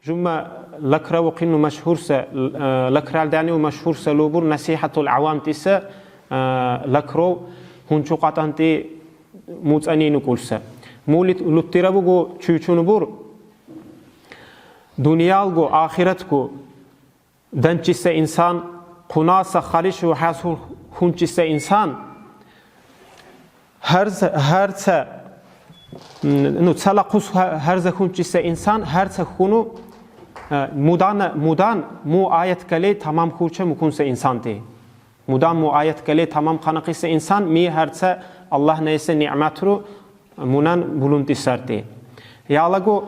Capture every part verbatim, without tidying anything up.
Жума лакраву къинну машгьурса, э, лакралдяниву машгьурса лубур насигьатул авам тиса, э, лакров гьунчу къатӀан тӀи муцӀанину кӀулса. Му лит-, луттира буго чуйчунбур, дуниялго, ахиратго данчиса инсан, къунаса халишву гьасул хунчиса инсан, гьарза, гьарца, м, ну, цала къус гьа-, гьарза хунчиса инсан, гьарца хуну, э, мудан, мудан му аят кале тамам хурча мукунса инсан тӀи. Мудан му аят кале тамам къанахиса инсан, ми гьарца Аллагь наеса ниъматру мунан булун тӀисар тӀи. Ялаго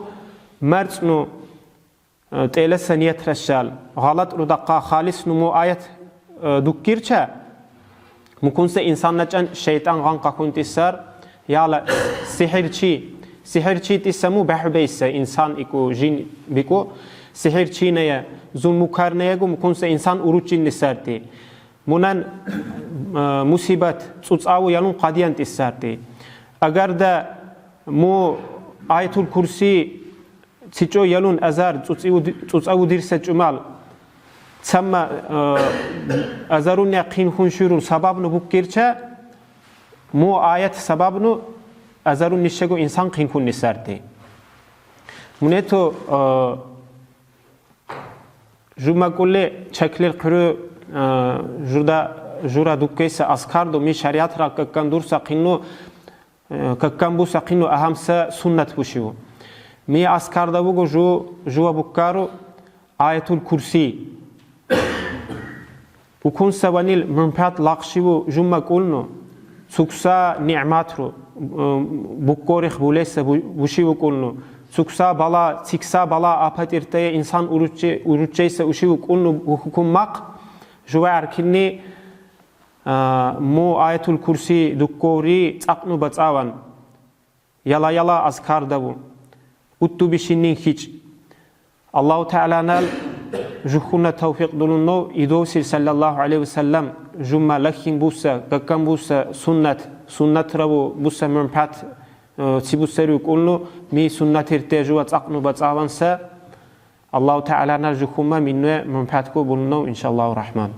марцӀну, э, тӀеласа ният рашал, гъалатӀру дахъал халисну му аят, э, дуккирча, мукунса инсанна чан шейтӀан гъан къахун тӀисар, яла сигьирчи, сигьирчи тӀиса му бягьу бейса, инсан икӀу, жин бикӀу, сигьирчи нея, зулмукар нея гу мукунса инсан уручин тӀисар тӀи. Мунан, э, мусибат, цӀуцӀаву ялун къадиян тӀисар тӀи. Агарда му Аятул Курси цичӀо ялун азар цӀуцӀаву ди-, цӀуцӀаву дирса чӀумал, цамма, э, азарунни къин хун шуйрун сабабну буккирча, му аят сабабну азарунни шего инсан къин хун тӀисар тӀи. Мунето, э, жума кӀуле чаклер къуьре, э, жуда, жура дуккейса азкарду, ми шариатра каккан дурса къинну, э, каккан буса къинну агьамса суннат бушиву. Ми азкарда буго жу-, жува буккару Аятул Курси. Укунса ванил мюнпят лакъшиву жума кӀулну, цукса ниъматру, э, буккорихъ булеса бу-, бушиву кӀулну, цукса бала, цикса бала апатиртея инсан уруче-, уручейса ушиву кӀулну гьукуммакъ, жува эркинни, э, му Аятул Курси дуккори цӀакъну бацӀаван. Яла-яла азкардаву. Утту бишинин хич. Аллагьу Тааланал жугьунна тавфикъ дулуннов, идовсил саллаллагьу алейгьи ва саллам, жума лахин буса, каккан буса суннат, суннатраву буса мюнпят, э, ци бусарив кӀулну, ми суннатирте жува цӀакъну бацӀаван са, Аллагьу Тааланал жугьунма миннуе мюнпят ку булуннов, иншаллагьу рахман.